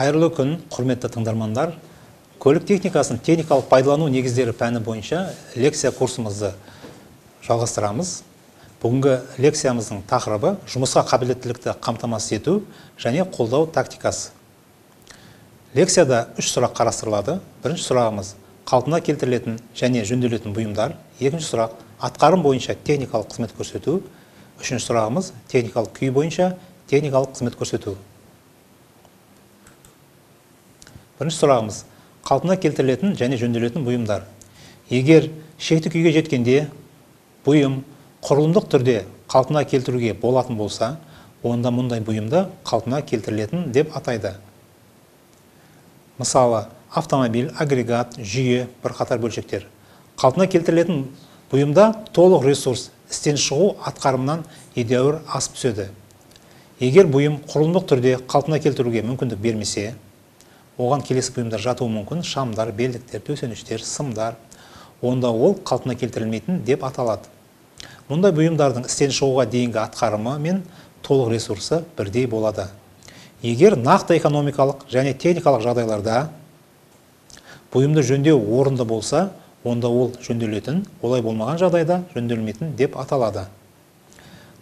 Қайырлы күн, құрметті тыңдармандар. Көлік техникасын техникалық пайдалану негіздері пәні бойынша лекция курсымызды жалғастырамыз. Бүгінгі лекциямыздың тақырыбы жұмысқа қабілеттілікті қамтамасыз ету және қолдау тактикасы. Лекцияда үш сұрақ қарастырылады. Бірінші сұрағымыз қалпына келтірілетін және жөнделетін бұйымдар. Екінші сұрақ атқарым бойынша техникалық қызмет көрсету. Үшінші сұрағымыз техникалық күй бойынша техникалық қызмет көрсету. Бірінші сұрағымыз қалпына келтірілетін және жөнделетін бұйымдар. Егер шекті күйге жеткенде бұйым құрылымдық түрде қалпына келтіруге болатын болса, онда мұндай бұйымды қалпына келтірілетін деп атайды. Мысалы, автомобиль, агрегат, жүйе, бірқатар бөлшектер. Қалпына келтірілетін бұйымда толық ресурс істен шығу атқарымнан едәуір асып түседі. Егер бұйым құрылымдық түрде қалпына келтіруге мүмкіндік бермесе, оған келесі бұйымдар жатуы мүмкін: шамдар, белдіктер, төсеніштер, сымдар. Онда ол қалпына келтірілмейтін деп аталады. Мұндай бұйымдардың істен шығуға дейінгі атқарымы мен толық ресурсы бірдей болады. Егер нақты экономикалық және техникалық жағдайларда бұйымды жөндеу орынды болса, онда ол жөнделетін, олай болмаған жағдайда жөнделмейтін деп аталады.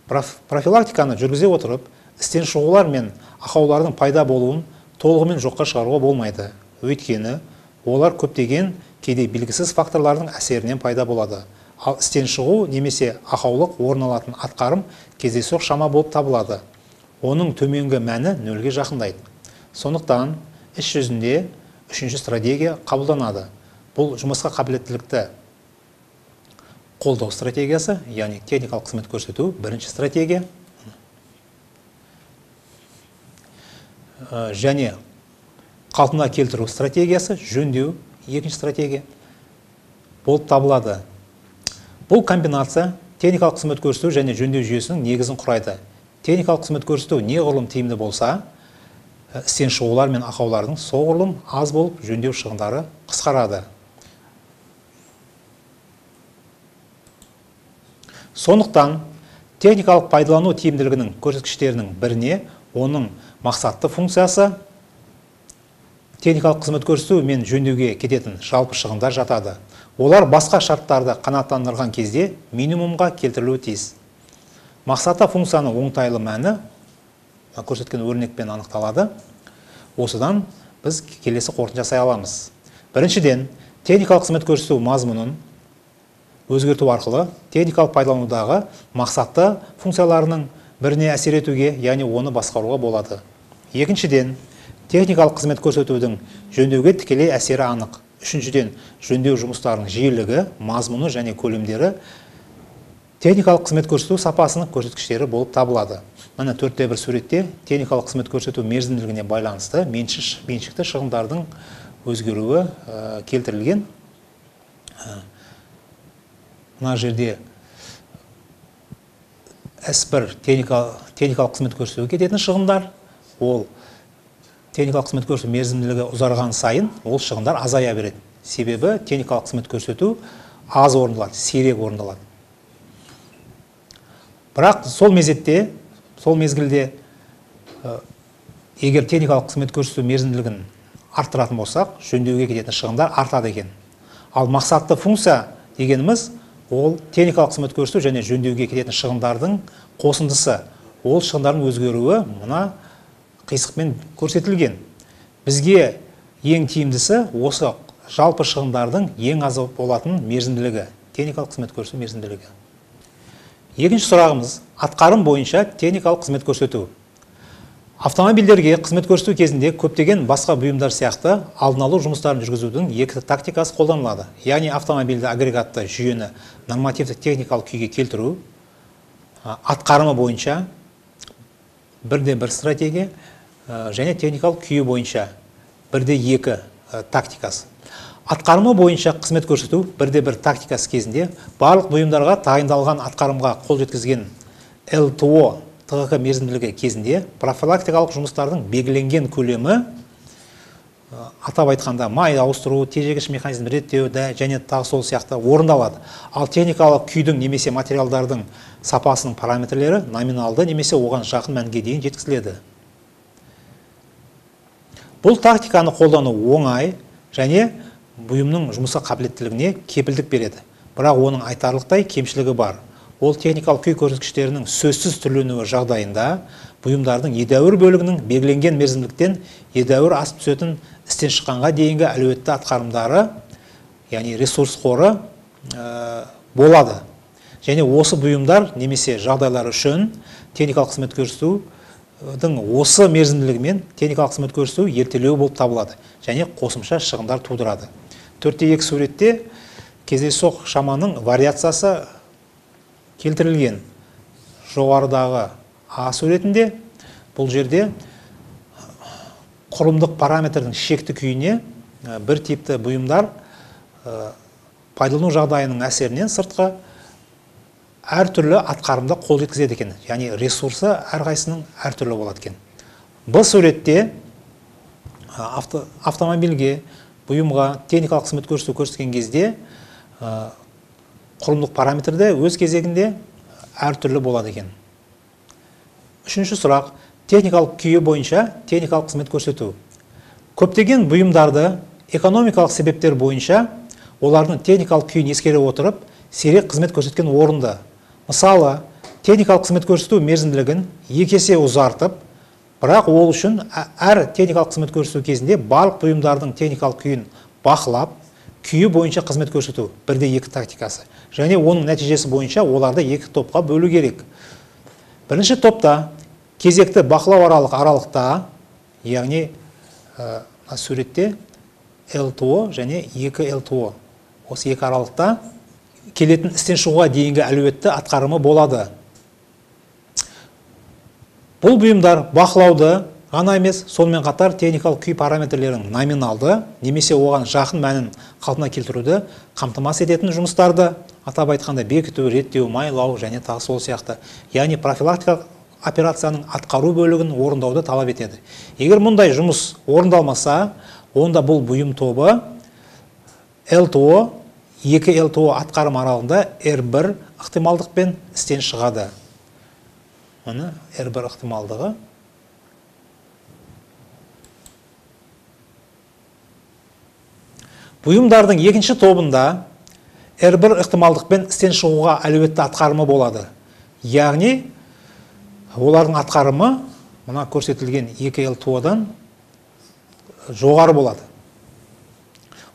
Профилактиканы жүргізе отырып, істен шығулар мен ақаулардың пайда болуын толығымен жоққа шығаруға болмайды. Өйткені олар көптеген кейде белгісіз факторлардың әсерінен пайда болады. Ал істен шығу немесе ақаулық орын алатын атқарым кездейсоқ шама болып табылады. Оның төменгі мәні нөлге жақындайды. Сондықтан іс жүзінде үшінші стратегия қабылданады. Бұл жұмысқа қабілеттілікті қолдау стратегиясы, яғни техникалық қызмет көрсету бірінші стратегия. Және қалпына келтіру стратегиясы, жөндеу екінші стратегия болып табылады. Бұл комбинация техникалық қызмет көрсету және жөндеу жүйесінің негізін құрайды. Техникалық қызмет көрсету неғұрлым тиімді болса, істен шығулар мен ақаулардың соғұрлым аз болып, жөндеу шығындары қысқарады. Сондықтан техникалық пайдалану тиімділігінің көрсеткіштерінің біріне оның мақсатты функциясы техникалық қызмет көрсету мен жөндеуге кететін жалпы шығындар жатады. Олар басқа шарттарды қанағаттандырған кезде минимумға келтірілуі тиіс. Мақсатты функцияның оңтайлы мәні көрсеткен өрнекпен анықталады. Осыдан біз келесі қорытынды жасай аламыз. Біріншіден, техникалық қызмет көрсету мазмұнын өзгерту арқылы техникалық пайдаланудағы мақсатты функцияларының біріне әсер етуге, яғни оны басқаруға болады. Екіншіден, техникалық қызмет көрсетудің жөндеуге тікелей әсері анық. Үшіншіден, жөндеу жұмыстарының жиілігі, мазмұны және көлемдері техникалық қызмет көрсету сапасының көрсеткіштері болып табылады. Міне 4.1 суретте техникалық қызмет көрсету мерзімділігіне байланысты меншікті шығындардың өзгеруі келтірілген. Мына жерде S1 техникалық қызмет көрсетуге кететін шығындар, ол техникалық қызмет көрсету мерзімділігі ұзарған сайын ол шығындар азая береді. Себебі техникалық қызмет көрсету аз орындалады, сирек орындалады. Бірақ сол мезетте, сол мезгілде егер техникалық қызмет көрсету мерзімділігін арттыратын болсақ, жөндеуге кететін шығындар артады екен. Ал мақсатты функция дегеніміз ол техникалық қызмет көрсету және жөндеуге кететін шығындардың қосындысы. Ол шығындардың өзгеруі мына қисықпен көрсетілген. Бізге ең тиімдісі осы жалпы шығындардың ең аз болатын мерзімділігі, техникалық қызмет көрсету мерзімділігі. Екінші сұрағымыз атқарым бойынша техникалық қызмет көрсету. Автомобильдерге қызмет көрсету кезінде көптеген басқа бұйымдар сияқты алдын алу жұмыстарын жүргізудің екі тактикасы қолданылады. Яғни автомобильді агрегатты жүйені нормативтік техникалық күйге келтіру атқарымы бойынша бірде-бір стратегия және техникалық күйі бойынша бірде-екі тактикасы. Атқарымы бойынша қызмет көрсету бірде-бір тактикасы кезінде барлық бұйымдарға тағайындалған атқарымға қол жеткізген ЛТО ТҒК мерзімділігі кезінде профилактикалық жұмыстардың белгіленген көлемі, атап айтқанда май ауыстыру, тежегіш механизм реттеу және тағы сол сияқты орындалады. Ал техникалық күйдің немесе материалдардың сапасының параметрлері номиналды немесе оған жақын мәнге дейін жеткізіледі. Бұл тактиканы қолдану оңай және бұйымның жұмысқа қабілеттілігіне кепілдік береді. Бірақ оның айтарлықтай кемшілігі бар. Ол техникалық күй көрсеткіштерінің сөзсіз түрленуі жағдайында бұйымдардың едәуір бөлігінің белгіленген мерзімдіктен едәуір асып түсетін істен шыққанға дейінгі әлеуетті атқарымдары, яғни ресурс қоры болады. Және осы бұйымдар немесе жағдайлар үшін техникалық қызмет көрсетудің осы мерзімділігімен техникалық қызмет көрсету ертелеу болып табылады және қосымша шығындар тудырады. 4.2 суретте кездейсоқ шаманың вариациясы келтірілген. Жоғарыдағы А суретінде бұл жерде құрылымдық параметрдің шекті күйіне бір типті бұйымдар пайдалану жағдайының әсерінен сыртқы әртүрлі атқарымда қол жеткізеді екен. Яғни ресурсы әрқайсының әртүрлі болады екен. Бұл суретте автомобильге, бұйымға техникалық қызмет көрсету көрсеткен кезде құрылымдық параметрде өз кезегінде әртүрлі болады екен. Үшінші сұрақ, техникалық күйі бойынша техникалық қызмет көрсету. Көптеген бұйымдарды экономикалық себептер бойынша олардың техникалық күйін ескере отырып, сирек қызмет көрсеткен орынды. Мысалы, техникалық қызмет көрсету мерзімділігін 2 есе ұзартып, бірақ ол үшін әр техникалық қызмет көрсету кезінде барлық бұйымдардың техникалық күйін бақылап, күйі бойынша қызмет көрсету 1-2 тактикасы. Және оның нәтижесі бойынша оларды 2 топқа бөлу керек. Бірінші топта кезекті бақылау аралықта, яғни суретте ЛТО және 2 ЛТО. Осы екі аралықта келетін істен шығуға дейінгі әлеуетті атқарымы болады. Бұл бұйымдар бақылауды ғана емес, сонымен қатар техникалық күй параметрлерінің номиналды немесе оған жақын мәнін қалпына келтіруді қамтамасыз ететін жұмыстарды, атап айтқанда бекіту, реттеу, майлау және тағы сол сияқты, яғни профилактикалық операцияның атқару бөлігін орындауды талап етеді. Егер мұндай жұмыс орындалмаса, онда бұл бұйым тобы ЛТО, 2 ЛТО атқарым аралығында R1 ықтималдықпен істен шығады. Мұны R1 ықтималдығы. Бұйымдардың екінші тобында R1 ықтималдықпен істен шығуға әлеуетті атқарымы болады. Яғни, олардың атқарымы мына көрсетілген 2 ЛТО-дан жоғары болады.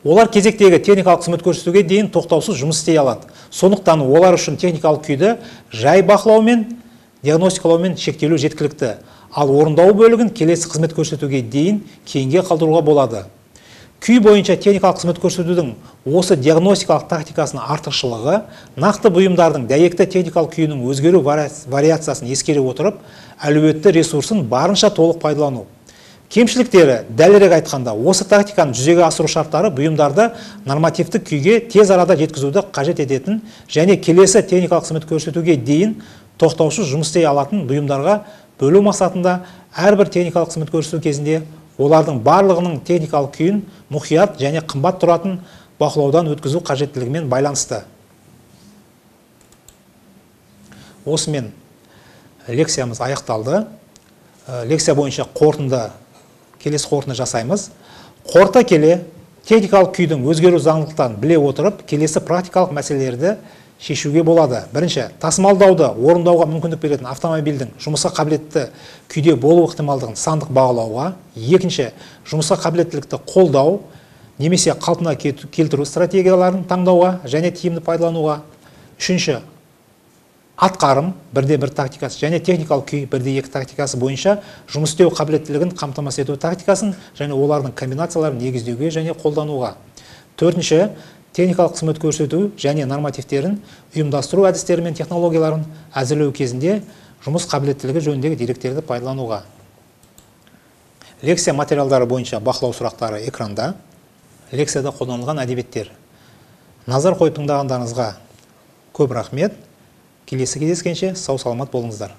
Олар кезектегі техникалық қызмет көрсетуге дейін тоқтаусыз жұмыс істей алады. Сондықтан олар үшін техникалық күйді жай бақылаумен, диагностикалаумен шектелу жеткілікті. Ал орындау бөлігін келесі қызмет көрсетуге дейін кейінге қалдыруға болады. Күй бойынша техникалық қызмет көрсетудің осы диагностикалық тактикасының артықшылығы нақты бұйымдардың дәйекті техникалық күйінің өзгеру вариациясын ескере отырып, әлеуетті ресурсын барынша толық пайдалану. Кемшіліктері, дәлірек айтқанда, осы тактиканы жүзеге асыру шарттары бұйымдарды нормативтік күйге тез арада жеткізуді қажет ететін және келесі техникалық қызмет көрсетуге дейін тоқтаусыз жұмыс істей алатын бұйымдарға бөлу мақсатында әрбір техникалық қызмет көрсету кезінде олардың барлығының техникалық күйін мұқият және қымбат тұратын бақылаудан өткізу қажеттілігімен байланысты. Осымен лекциямыз аяқталды. Лекция бойынша қорытынды, келесі қорытынды жасаймыз. Қорыта келе техникалық күйдің өзгеру заңдылықтарын біле отырып, келесі практикалық мәселелерді шешуге болады. Бірінші, тасымалдауды орындауға мүмкіндік беретін автомобильдің жұмысқа қабілетті күйде болу ықтималдығын сандық бағалауға. Екінші, жұмысқа қабілеттілікті қолдау немесе қалпына келтіру стратегияларын таңдауға және тиімді пайдалануға. Үшінші, атқарым 1-1 тактикасы және техникалық күй 1-2 тактикасы бойынша жұмыс істеу қабілеттілігін қамтамасыз ету тактикасын және олардың комбинацияларын негіздеуге және қолдануға. Төртінші, техникалық қызмет көрсету және нормативтерін ұйымдастыру әдістері мен технологияларын әзірлеу кезінде жұмыс қабілеттілігі жөніндегі деректерді пайдалануға. Лекция материалдары бойынша бақылау сұрақтары экранда. Лекцияда қолданылған әдебиеттер. Назар қойып тыңдағандарыңызға көп рахмет. Келесі кездескенше сау саламат болыңыздар.